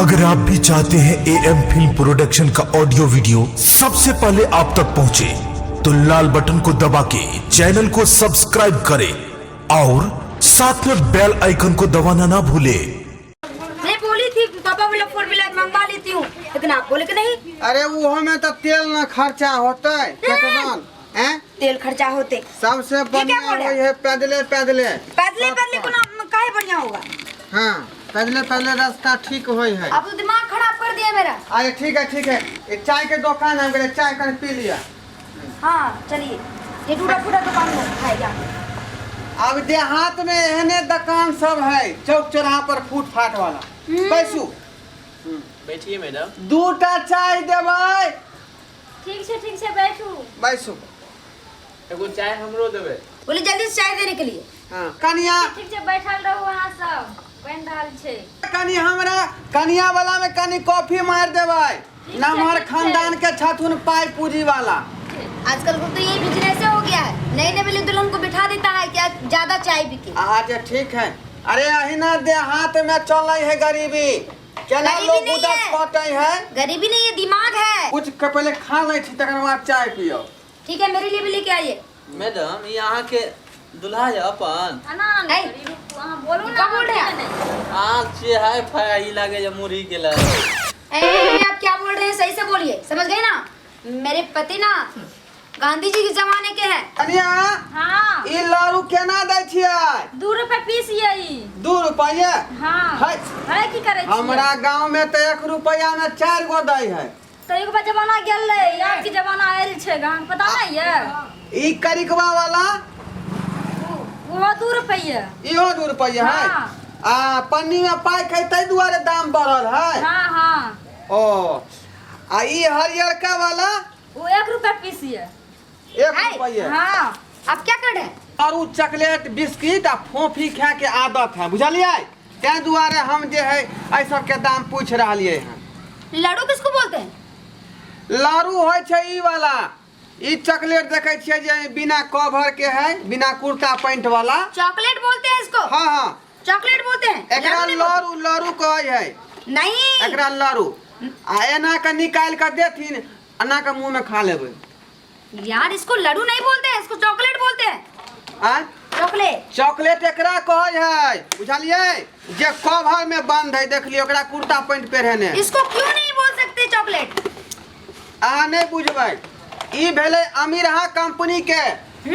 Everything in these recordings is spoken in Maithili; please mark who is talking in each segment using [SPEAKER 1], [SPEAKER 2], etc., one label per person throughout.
[SPEAKER 1] अगर आप भी चाहते हैं ए एम फिल्म प्रोडक्शन का ऑडियो वीडियो सबसे पहले आप तक पहुंचे, तो लाल बटन को दबा के चैनल को सब्सक्राइब करें और साथ में बेल आइकन को दबाना ना भूलें।
[SPEAKER 2] मैं बोली थी पापा बोला फोर व्हीलर मंगवा लेती हूँ, लेकिन आप बोले कि नहीं।
[SPEAKER 3] अरे वो में तो तेल ना खर्चा होता है केतना हैं?
[SPEAKER 2] तेल खर्चा होते।
[SPEAKER 3] सबसे
[SPEAKER 2] क्या
[SPEAKER 3] बढ़िया
[SPEAKER 2] बोल रहे
[SPEAKER 3] वही है, पैदले पैदले।
[SPEAKER 2] पैदले पैदले को ना काहे बढ़िया होगा?
[SPEAKER 3] हाँ, पैदले पैदले रास्ता ठीक होई है।
[SPEAKER 2] आप तो दिमाग खराब कर दिया मेरा।
[SPEAKER 3] अरे ठीक है ठीक है, ये चाय के दुकान हम गए, चाय कर पी लिया।
[SPEAKER 2] हाँ चलिए, ये टूटा फूटा दुकान में खाएगा।
[SPEAKER 3] अब देहात में एहने दुकान सब है, चौक चौराहा पर फुटपाथ वाला। बैसू।
[SPEAKER 4] बैठिए मैडम।
[SPEAKER 3] दूटा चाय देबै।
[SPEAKER 5] ठीक छै, ठीक छै, बैठू।
[SPEAKER 3] बैसू।
[SPEAKER 4] एगो चाय हमरो देबै।
[SPEAKER 2] बोले जल्दी से चाय देने के लिए।
[SPEAKER 3] हाँ कनिया।
[SPEAKER 5] ठीक छै, बैठल रहू अहाँ सब, बनि रहल छै।
[SPEAKER 3] कनी हमरा कनिया वाला में कनी कॉफी मार देबै।
[SPEAKER 5] ठीक छै,
[SPEAKER 3] नमहर
[SPEAKER 5] ठीक छै।
[SPEAKER 3] खानदान के छथुन पाई पूंजी वाला।
[SPEAKER 2] आजकल को तो ये बिजनेस हो गया है, नई नई दुल्हन को बिठा देता है क्या ज्यादा चाय बिके।
[SPEAKER 3] अच्छा ठीक है। अरे अहिना देहात में चलै है गरीबी, केना
[SPEAKER 2] गरीबी
[SPEAKER 3] लोग
[SPEAKER 2] नहीं
[SPEAKER 3] उदास
[SPEAKER 2] है।
[SPEAKER 3] कटै है।
[SPEAKER 2] गरीबी नहीं है, दिमाग है।
[SPEAKER 3] कुछ के पहले खा लै छी तकर बाद चाय पियो।
[SPEAKER 2] ठीक है, मेरे लिए भी लेके आइए।
[SPEAKER 4] मैडम ई अहाँके दुल्हा यऽ अपन?
[SPEAKER 5] ना ना,
[SPEAKER 2] ऐ।
[SPEAKER 5] रुकू, अहाँ बोलू ना।
[SPEAKER 2] का बोल रहे हैं?
[SPEAKER 4] अहाँ छियै हाई फाई, ई लागे जे मुरही गेलै।
[SPEAKER 2] ए, आप क्या बोल रहे हैं, सही से बोलिए, समझ गए ना? मेरे पति ना गांधी जी के जमाने के हैं।
[SPEAKER 3] कनिया।
[SPEAKER 5] हाँ।
[SPEAKER 3] ई लाड़ू केना दै छियै?
[SPEAKER 5] 2 रुपए पीस ये ई।
[SPEAKER 3] 2 रुपये?
[SPEAKER 5] हाँ।
[SPEAKER 3] है।
[SPEAKER 5] है की करै छियै?
[SPEAKER 3] हमरा गांव में तो 1 रुपया में 4 गो दै है।
[SPEAKER 5] तऽ एक बार जमाना गेलै, आब के जमाना आयल छै, अहाँके पता नहीं ये?
[SPEAKER 3] ई करिकवा वाला?
[SPEAKER 5] ओहो 2 रुपये।
[SPEAKER 3] इहो 2 रुपये है?
[SPEAKER 5] हाँ।
[SPEAKER 3] आ पन्नी में पाइ खै ताहि दुआरे दाम बढ़ल है।
[SPEAKER 5] हाँ हाँ।
[SPEAKER 3] ओ आ ई हरियरका वाला?
[SPEAKER 5] वो 1 रुपया पीस ये।
[SPEAKER 3] 1
[SPEAKER 2] है?
[SPEAKER 3] रुपये।
[SPEAKER 5] हाँ।
[SPEAKER 2] आप क्या कर रहे हैं?
[SPEAKER 3] और उ चॉकलेट बिस्किट आ फोफी खाए के आदत है, बुझलियै? ताहि दुआरे हम जे है एहि सबके दाम पूछि रहलियै हन।
[SPEAKER 2] लड्डू किसको बोलते हैं?
[SPEAKER 3] लाड़ू होइ छै ई वाला, ई चॉकलेट देखै छियै जे बिना कवर के है, बिना कुर्ता पैंट वाला।
[SPEAKER 2] चॉकलेट बोलते हैं इसको?
[SPEAKER 3] हाँ हाँ,
[SPEAKER 2] चॉकलेट बोलते हैं।
[SPEAKER 3] एकरा
[SPEAKER 2] लड्डू नहीं बोलते।
[SPEAKER 3] लाड़ू लाड़ू कहै है।
[SPEAKER 2] नहीं,
[SPEAKER 3] एकरा लाड़ू आ एना के निकालि के देथिन, एना के मुंह में खा लेबै।
[SPEAKER 2] यार इसको लड्डू नहीं बोलते हैं, इसको चॉकलेट बोलते हैं।
[SPEAKER 3] आँय?
[SPEAKER 2] चॉकलेट।
[SPEAKER 3] चॉकलेट एकरा कहै है, बुझलियै? जे कवर में बंद है, देख लियौ, ओकरा कुर्ता पैंट पहिरने।
[SPEAKER 2] इसको क्यों नहीं बोल सकते चॉकलेट?
[SPEAKER 3] अहाँ नहीं बुझबै। ई भेलै अमीरहा कंपनी के,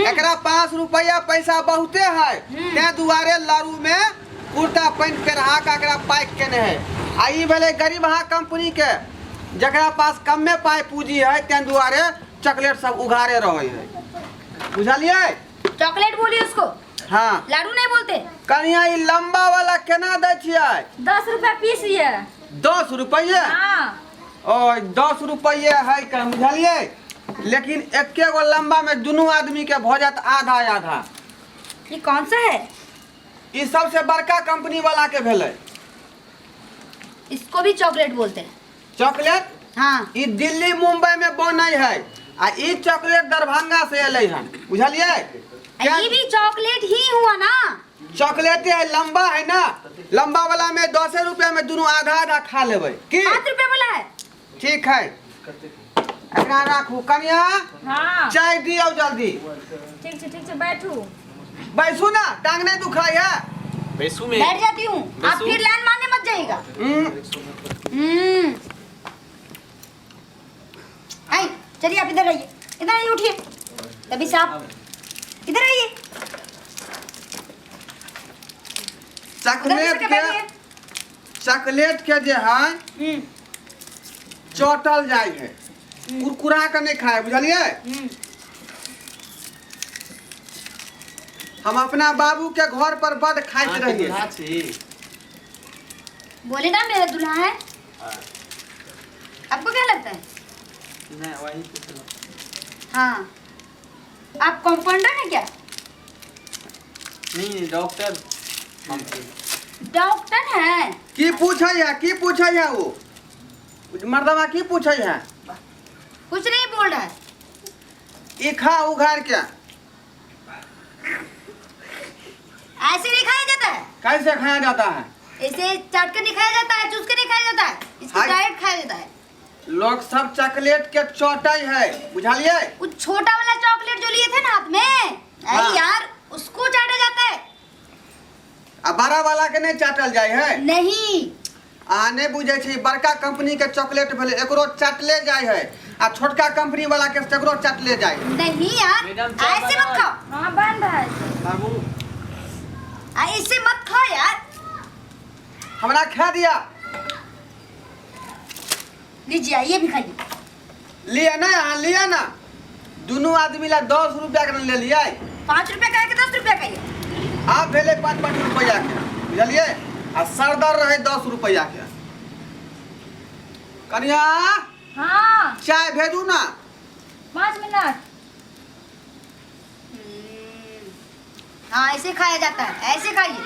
[SPEAKER 3] एकरा पास रुपया पैसा बहुते है, ताहि दुआरे लाड़ू में कुर्ता पैंट पहिरा के एकरा पैक केने है। आ ई भेलै गरीबहा कंपनी के, जकरा पास कमे पाइ पूंजी है, ताहि दुआरे चॉकलेट सब उघारे रहै है, बुझलियै?
[SPEAKER 2] चॉकलेट बोलिए उसको।
[SPEAKER 3] हाँ।
[SPEAKER 2] लाडू नहीं बोलते।
[SPEAKER 3] कनिया ई लंबा वाला केना दै छियै?
[SPEAKER 5] 10 रुपया पीस ये।
[SPEAKER 3] 10 रुपये?
[SPEAKER 5] हाँ।
[SPEAKER 3] ओ 10 रुपये है कम, बुझलियै? लेकिन एके गो लंबा में दुनू आदमी के भऽ जायत आधा आधा।
[SPEAKER 2] ये कौन सा है?
[SPEAKER 3] ई सबसे बड़का कंपनी वाला के भेलै।
[SPEAKER 2] इसको भी चॉकलेट बोलते हैं।
[SPEAKER 3] चॉकलेट?
[SPEAKER 2] हाँ।
[SPEAKER 3] ई दिल्ली मुंबई में बनै है आ ई चॉकलेट दरभंगा से एलै हन, बुझलियै?
[SPEAKER 2] ये भी चॉकलेट ही हुआ ना?
[SPEAKER 3] चॉकलेट है, लंबा है ना, लंबा वाला में 10 रुपया में दुनू आधा आधा खा लेबै की?
[SPEAKER 2] 5 रुपया वाला है।
[SPEAKER 3] ठीक है, एकरा राखू। कनिया।
[SPEAKER 5] हाँ।
[SPEAKER 3] चाय दियौ जल्दी।
[SPEAKER 5] ठीक छै, ठीक छै, बैठू।
[SPEAKER 3] बैसू ना, टांग नहीं दुखाई है?
[SPEAKER 4] बैसू में
[SPEAKER 2] बैठ जाती हूँ, आप
[SPEAKER 4] बैसू।
[SPEAKER 2] फिर लाइन मारने मत जाइएगा।
[SPEAKER 3] हम्म।
[SPEAKER 2] आई चलिए, आप इधर आइए, इधर आइए, उठिए तभी साहब, इधर आइए। उधर
[SPEAKER 3] चॉकलेट
[SPEAKER 2] के
[SPEAKER 3] के
[SPEAKER 2] बैठिए।
[SPEAKER 3] चॉकलेट के जे है चटल जाय है, कुरकुरा के नहीं खाए, बुझलियै? हम अपना बाबू के घर पर बड खाइत
[SPEAKER 4] अहाँके
[SPEAKER 3] रहियै।
[SPEAKER 4] दुल्हा छी?
[SPEAKER 2] बोले ना मेरा दूल्हा है। आपको क्या लगता है?
[SPEAKER 4] नहीं, वही पूछलहुँ।
[SPEAKER 2] हाँ, आप कंपाउंडर हैं क्या?
[SPEAKER 4] नहीं नहीं, डॉक्टर हम छी।
[SPEAKER 2] डॉक्टर हैं?
[SPEAKER 3] की पूछै है, की पूछै है वो मर्दवा, की पूछै है?
[SPEAKER 2] कुछ नहीं बोल रहा है।
[SPEAKER 3] ई खा उघार के।
[SPEAKER 2] ऐसे नहीं खाया जाता है।
[SPEAKER 3] कैसे खाया जाता है?
[SPEAKER 2] ऐसे चाट कर नहीं खाया जाता है, चूस कर नहीं खाया जाता है।
[SPEAKER 3] लोग सब चॉकलेट के चटै है, बुझलिए?
[SPEAKER 2] वो छोटा वाला चॉकलेट जो लिए थे ना हाथ में, अरे
[SPEAKER 3] हाँ।
[SPEAKER 2] यार उसको चाटा जाता है।
[SPEAKER 3] आ बड़ा वाला के नहीं चाटल जाय है?
[SPEAKER 2] नहीं।
[SPEAKER 3] अहाँ नहीं बुझै छी, बड़का कंपनी के चॉकलेट भेलै एकरो चाटले जाय है, आ छोटका कंपनी वाला के तकरो चाटले जाय है।
[SPEAKER 2] नहीं यार,
[SPEAKER 4] मैडम, चाय
[SPEAKER 2] ऐसे मत
[SPEAKER 4] बनाओ।
[SPEAKER 2] खाओ।
[SPEAKER 5] हाँ बन रहा है।
[SPEAKER 3] बाबू
[SPEAKER 2] ऐसे मत खाओ यार।
[SPEAKER 3] हमरा खा दिया।
[SPEAKER 2] लीजिए ये भी खाइए।
[SPEAKER 3] लिया ना, अहाँ लिया ना, दुनू आदमी ला 10 रुपया के ले लियै।
[SPEAKER 2] 5 रुपया का है कि 10 रुपया का ये?
[SPEAKER 3] आब भेलै 5-5 रुपया के, बुझलियै? आ सरदर रहै 10 रुपया के। कनिया।
[SPEAKER 5] हाँ।
[SPEAKER 3] चाय भेजू ना।
[SPEAKER 5] 5 मिनट।
[SPEAKER 2] हाँ ऐसे खाया जाता है, ऐसे खाइए।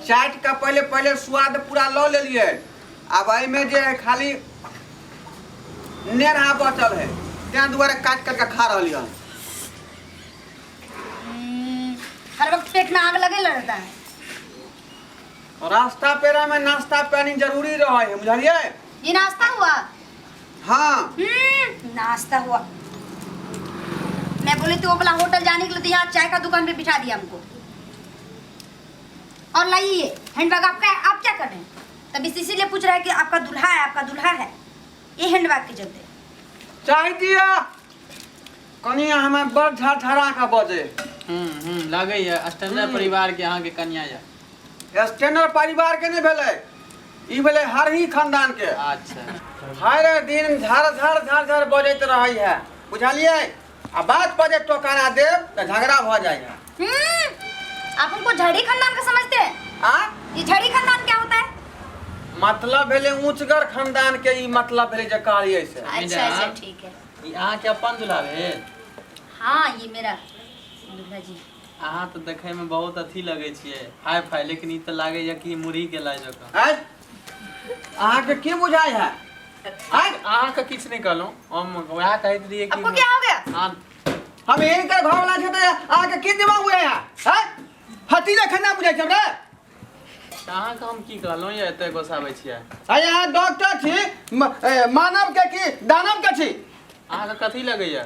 [SPEAKER 3] चाट का पहले पहले स्वाद पूरा लऽ लेलियै, आब एहिमे जे है खाली नेरहा बचल है, तें दुआरे काटि काटि कऽ खा रहलियै हन।
[SPEAKER 2] हर वक्त पेट में आग लगे रहता है।
[SPEAKER 3] रास्ता पेरा में नाश्ता पानी जरूरी रहे है, बुझलियै?
[SPEAKER 2] ये नाश्ता हुआ?
[SPEAKER 3] हाँ।
[SPEAKER 2] नाश्ता हुआ। मैं बोली थी वो वाला होटल जाने के लिए, तो यहाँ चाय का दुकान पे बिठा दिया हमको। और लाइए हैंडबैग आपका, आप क्या कर रहे हैं? तभी इसीलिए पूछ रहा है कि आपका दूल्हा है, आपका दूल्हा है, ये हैंडबैग के चलते।
[SPEAKER 3] चाय दिया कनिया, हमें बड़ झर झरा के बजे।
[SPEAKER 4] लगैया स्टैंडर्ड परिवार के अहाँके कनिया या।
[SPEAKER 3] स्टैंडर्ड परिवार के नहीं भेलै, ई भेलै हर ही खानदान के।
[SPEAKER 4] अच्छा।
[SPEAKER 3] हर दिन झर झर झर झर बजैत रहै है, बुझलियै? आ बात पर जे टोकारा देब तऽ झगड़ा भऽ जाइ है।
[SPEAKER 2] आप हमको झड़ी खानदान का समझते हैं?
[SPEAKER 3] आ
[SPEAKER 2] ये झड़ी खानदान क्या होता है?
[SPEAKER 3] मतलब भेलै ऊंचगर खानदान के, ई मतलब भेलै जे कहलियै से।
[SPEAKER 2] अच्छा अच्छा ठीक है।
[SPEAKER 4] ई अहाँके अपन दूल्हा भेल?
[SPEAKER 2] हाँ ये मेरा दूल्हा जी।
[SPEAKER 4] अहाँ तऽ देखै में बहुत अथी लगै छियै, हाई फाई, लेकिन ई तऽ लागैया कि मुरही के लाइ जकाँ।
[SPEAKER 3] आँय, अहाँके की बुझाइ है? आँय,
[SPEAKER 4] अहाँके किछु नहि कहलहुँ हम, वएह कहैत रहियै कि
[SPEAKER 2] आपको क्या हो गया?
[SPEAKER 4] हाँ
[SPEAKER 3] हम हिनकर घर वाला छै तऽ अहाँके की दिमाग बुझाइ है? आँय, हती खाना बुझाइ छै हमरा?
[SPEAKER 4] तऽ अहाँके हम की कहलहुँ या एते गोसाबै छियै?
[SPEAKER 3] आँय, अहाँ डॉक्टर छी मानव के की दानव के छी?
[SPEAKER 4] अहाँके कथी लगैया?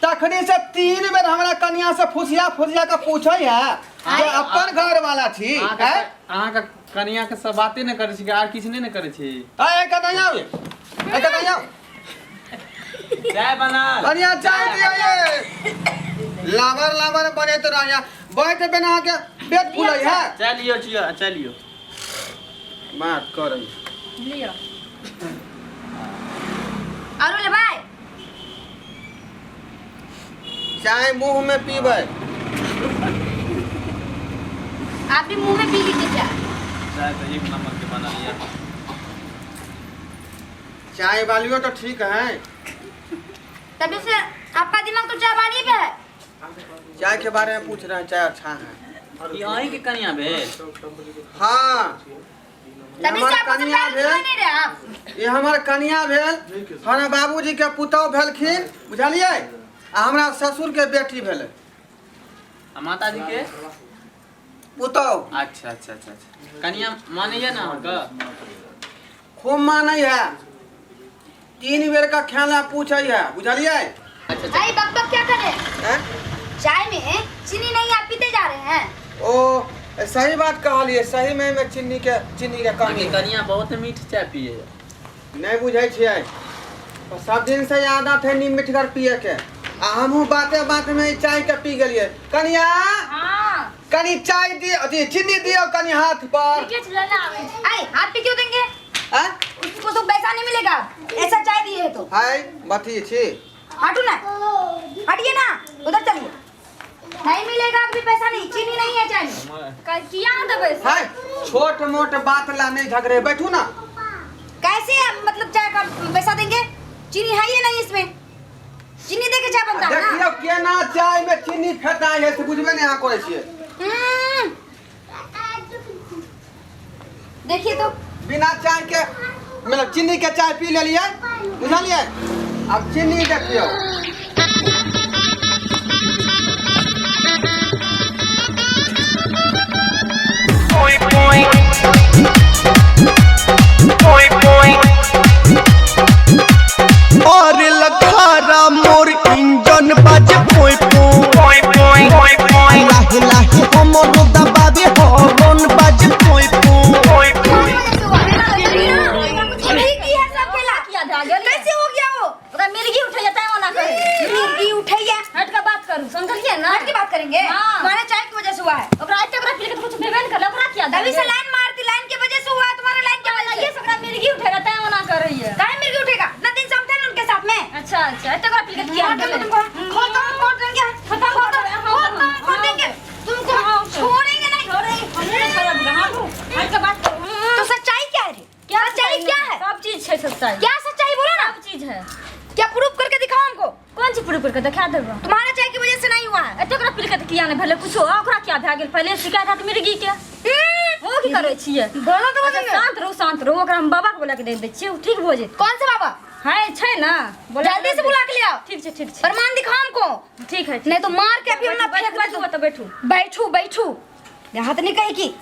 [SPEAKER 3] तखनी से 3 बेर हमरा कनिया से फुसिया फुसिया के पूछै है जे अपन घर वाला छी।
[SPEAKER 4] अहाँके कनिया के सब बाते नहि करै छी आर किछु नहि ने करै छी?
[SPEAKER 3] आँय, कनिया आउ, कनिया आउ।
[SPEAKER 4] चाय बना।
[SPEAKER 3] कनिया चाय दियो ये। लावर लावर बनैत रहैया, बैठ बिना अहाँके पेट फूलै है।
[SPEAKER 4] चलियो चलियो चलियो।
[SPEAKER 3] बात करै
[SPEAKER 5] लियो।
[SPEAKER 2] आरो ले भाई।
[SPEAKER 3] चाय मुंह में पीबै।
[SPEAKER 2] आप भी मुंह में पी लीजिए चाय।
[SPEAKER 4] चाय तो एक नंबर के बना लिया।
[SPEAKER 3] चाय वालियो तो ठीक है।
[SPEAKER 2] तभी से आपका दिमाग तो चाय वाली पे है।
[SPEAKER 3] चाय के बारे में पूछ रहे हैं, चाय अच्छा है।
[SPEAKER 4] ई अहीं के कनिया भेल?
[SPEAKER 3] हाँ।
[SPEAKER 2] तभी से
[SPEAKER 3] हमर
[SPEAKER 2] आपको
[SPEAKER 3] कनिया
[SPEAKER 2] पैर
[SPEAKER 3] भेल।
[SPEAKER 2] छुए नहीं रहे आप।
[SPEAKER 3] ये हमर कनिया भेल, हमरा बाबूजी के पुतहु भेलखिन, बुझलियै? आ हमरा ससुर के बेटी भेलै।
[SPEAKER 4] आ माताजी के
[SPEAKER 3] पुतहु।
[SPEAKER 4] अच्छा अच्छा अच्छा अच्छा। कनिया मानैया ना अहाँके?
[SPEAKER 3] खूब मानै है, 3 बेर का खाना पूछै है, बुझलियै?
[SPEAKER 4] अच्छा।
[SPEAKER 2] भाई बक बक क्या कर रहे हैं?
[SPEAKER 3] हैं?
[SPEAKER 2] चाय में चीनी नहीं, आप पीते जा रहे हैं।
[SPEAKER 3] ओ सही बात कहलियै, सही में एहिमे चीनी के कमी
[SPEAKER 4] अहाँके
[SPEAKER 3] है।
[SPEAKER 4] कनिया बहुत मीठ चाय पियै।
[SPEAKER 3] नहीं बुझै छियै, सब दिन से आदत है नी मिठगर पिए के, आ हमहूँ बाते बात में ई चाय के पी गेलियै। कनिया।
[SPEAKER 5] हाँ।
[SPEAKER 3] कनी चाय दियो, अथी चीनी दियो कनी हाथ पर।
[SPEAKER 5] ठीक है, लेना आवे।
[SPEAKER 2] आई हाथ पे क्यों देंगे?
[SPEAKER 3] आँय?
[SPEAKER 2] उसको तो पैसा नहीं मिलेगा, ऐसा चाय दिए है तो।
[SPEAKER 3] हाय बथी छी।
[SPEAKER 2] हटू ना, हटिए ना, उधर चलिए। नहीं मिलेगा अभी पैसा नहीं, चीनी नहीं है चाय में।
[SPEAKER 5] किया देबै से?
[SPEAKER 3] हाय छोट मोट बात ला नहीं झगड़े, बैठू ना।
[SPEAKER 2] कैसे मतलब चाय का पैसा देंगे? चीनी है ही नहीं इसमें, चीनी दे के चाय बनता है ना।
[SPEAKER 3] देखियौ केना चाय में चीनी फेटाइ है से बुझबे नहीं अहाँ करै छियै।
[SPEAKER 2] देखिए तो
[SPEAKER 3] बिना चाय के मतलब चीनी के चाय पी लेलियै, बुझलियै? अब चीनी देखियौ।
[SPEAKER 2] लाइन मारती, लाइन की वजह से हुआ है तुम्हारा, लाइन की वजह
[SPEAKER 5] ये
[SPEAKER 2] से।
[SPEAKER 5] सबरा मिर्गी उठेगा तैं ओना करैया।
[SPEAKER 2] काहे मिर्गी उठेगा? इतना दिन से हम थे ना उनके साथ में।
[SPEAKER 5] अच्छा अच्छा, एते ओकरा पील के किया
[SPEAKER 2] मार देंगे तुमको, खत्म कर देंगे,
[SPEAKER 5] खत्म कर
[SPEAKER 2] खत्म
[SPEAKER 5] देंगे, हाँ,
[SPEAKER 2] खत्म कर
[SPEAKER 5] हाँ,
[SPEAKER 2] देंगे तुमको,
[SPEAKER 5] हाँ,
[SPEAKER 2] छोड़ेंगे नहीं।
[SPEAKER 5] छोड़ेंगे, हम नहीं छोड़ब, हाँ, हट के बात करू।
[SPEAKER 2] तो सच्चाई क्या है रे?
[SPEAKER 5] क्या
[SPEAKER 2] सच्चाई क्या है?
[SPEAKER 5] सब चीज छै सच्चाई।
[SPEAKER 2] क्या सच्चाई बोलो ना।
[SPEAKER 5] सब चीज है।
[SPEAKER 2] क्या प्रूफ करके दिखाओ हमको।
[SPEAKER 5] कोन चीज प्रूफ करके देखा देबो?
[SPEAKER 2] तुम्हारे चाय की वजह से नहीं हुआ है।
[SPEAKER 5] एते ओकरा पील के किया नहीं भेलै कुछो, आ ओकरा किया भए गेल? पहिले शिकायत हैत मिर्गी के। ओ की करै छियै?
[SPEAKER 2] बोलो तो
[SPEAKER 5] अच्छा,
[SPEAKER 2] बोलेंगे।
[SPEAKER 5] शांत रहू, शांत रहू, ओकरा हम बाबा के बोला के दे दै छियै, ओ ठीक भऽ जेतै।
[SPEAKER 2] कौन से बाबा?
[SPEAKER 5] है छै ना, बोला
[SPEAKER 2] जल्दी से बुला के ले आओ।
[SPEAKER 5] ठीक छै, ठीक छै।
[SPEAKER 2] प्रमाण दिखाओ हमको।
[SPEAKER 5] ठीक है।
[SPEAKER 2] नहीं तो मार के अभी हम ना
[SPEAKER 5] बैठू,
[SPEAKER 2] फेंक
[SPEAKER 5] बैठू,
[SPEAKER 2] देंगे।
[SPEAKER 5] बैठू, बैठू।
[SPEAKER 2] बैठू बैठू, यहाँ तो नहीं कही की।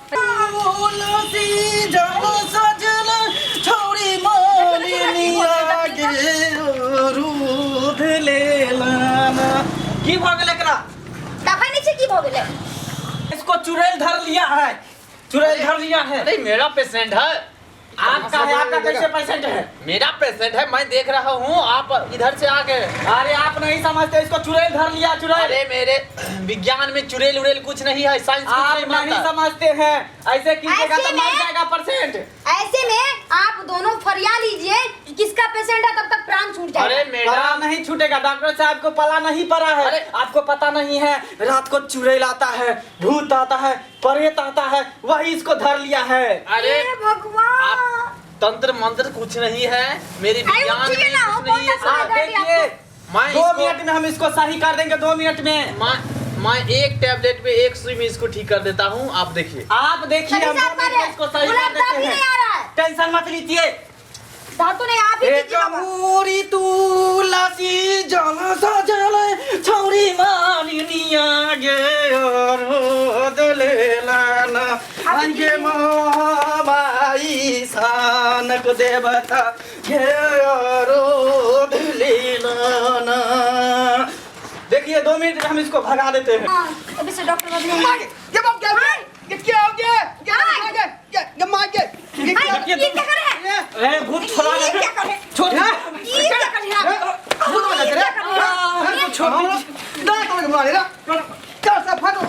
[SPEAKER 6] की भऽ गेल एकरा?
[SPEAKER 2] देखै नहीं छै की भऽ गेलै।
[SPEAKER 6] इसको चुड़ैल धर लिया है, चुड़ैल धर लिया है।
[SPEAKER 4] अरे मेरा पेशेंट है।
[SPEAKER 6] आपका है? आपका कैसे पेशेंट है?
[SPEAKER 4] मेरा पेशेंट है, मैं देख रहा हूँ, आप इधर से आ गए।
[SPEAKER 6] अरे आप नहीं समझते, इसको चुड़ैल धर लिया, चुड़ैल।
[SPEAKER 4] अरे मेरे विज्ञान में चुड़ैल उड़ेल कुछ नहीं है, साइंस कुछ
[SPEAKER 6] आप
[SPEAKER 4] नहीं
[SPEAKER 6] नहीं
[SPEAKER 4] मानता।
[SPEAKER 6] समझते हैं, ऐसे कीजिएगा
[SPEAKER 2] ऐसे
[SPEAKER 6] तो मर
[SPEAKER 2] में-
[SPEAKER 6] जाएगा पेशेंट।
[SPEAKER 2] ऐसे में आप दोनों फरिया लीजिए कि किसका पेशेंट है, तब तक प्राण छूट जाएगा।
[SPEAKER 4] अरे
[SPEAKER 6] पला
[SPEAKER 4] मैडम
[SPEAKER 6] नहीं छूटेगा, डॉक्टर साहब को पला नहीं पड़ा है।
[SPEAKER 4] अरे-
[SPEAKER 6] आपको पता नहीं है, रात को चुड़ैल आता है, भूत आता है, प्रेत आता है, वही इसको धर लिया है।
[SPEAKER 4] अरे
[SPEAKER 2] हे भगवान,
[SPEAKER 4] आप तंत्र मंत्र कुछ नहीं है मेरे
[SPEAKER 2] अरे
[SPEAKER 4] विज्ञान
[SPEAKER 2] उठिए
[SPEAKER 4] में
[SPEAKER 2] ना,
[SPEAKER 4] कुछ नहीं है
[SPEAKER 2] वो कौन सा
[SPEAKER 6] आप
[SPEAKER 4] सर।
[SPEAKER 6] देखिए,
[SPEAKER 4] मैं
[SPEAKER 6] 2
[SPEAKER 4] इसको-
[SPEAKER 6] मिनट में हम इसको सही कर देंगे, 2 मिनट में।
[SPEAKER 4] मैं एक टैबलेट में एक सुई में इसको ठीक कर देता हूँ, आप देखिए।
[SPEAKER 6] आप देखिए,
[SPEAKER 2] तभी
[SPEAKER 6] हम
[SPEAKER 2] साहब
[SPEAKER 6] 2 मिनट में इसको सही
[SPEAKER 2] गुलाब
[SPEAKER 6] कर देते
[SPEAKER 2] दाब ही
[SPEAKER 6] हैं।
[SPEAKER 2] नहीं आ रहा है।
[SPEAKER 6] टेंशन मत लीजिए।
[SPEAKER 2] धातु नहीं, आप ही
[SPEAKER 6] एक
[SPEAKER 2] कीजिए बाबा।
[SPEAKER 6] मूरी तुलसी जल सजल छौरी मानिनिया गे रोद लेलाना अंगे माई सानक देवता गे रोद लेलाना। देखिए 2 मिनट में हम इसको भगा देते हैं।
[SPEAKER 2] हाँ, अभी से डॉक्टर बाबू नहीं आए।
[SPEAKER 3] ये बाप क्या ये क्या हो गया? ये मार गए, ये मार गए। ये क्या
[SPEAKER 2] अरे, ये क्या कर रहे हैं?
[SPEAKER 6] ए भूत छोड़ा
[SPEAKER 2] ये क्या कर रहे हैं?
[SPEAKER 6] छोड़
[SPEAKER 2] ये क्या कर रहे हैं आप?
[SPEAKER 3] भूत बना दे रे।
[SPEAKER 2] ये क्या कर रहे हैं?
[SPEAKER 6] हमको छोड़ दीजिए।
[SPEAKER 3] दांत तोड़ के मारे रे। चल सब फाटो।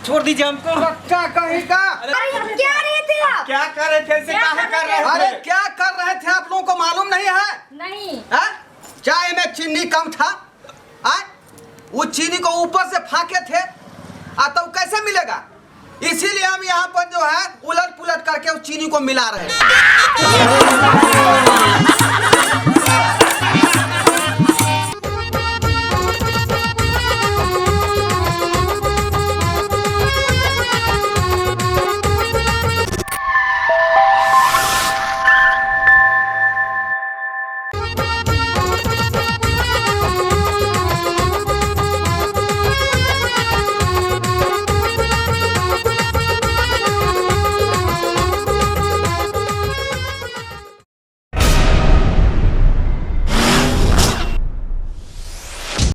[SPEAKER 6] छोड़ दीजिए हमको।
[SPEAKER 3] बच्चा कहीं का।
[SPEAKER 2] अरे ये क्या रहे थे आप?
[SPEAKER 6] क्या कर रहे थे? ऐसे
[SPEAKER 5] क्या
[SPEAKER 6] काहे
[SPEAKER 5] कर
[SPEAKER 6] कर रहे थे?
[SPEAKER 3] अरे क्या कर रहे थे आप लोगों को मालूम नहीं है?
[SPEAKER 5] नहीं।
[SPEAKER 3] हैं? चाय में चीनी कम था, आय वो चीनी को ऊपर से फाके थे, आ तब कैसे मिलेगा? इसीलिए हम यहाँ पर जो है उलट पुलट करके उस चीनी को मिला रहे हैं।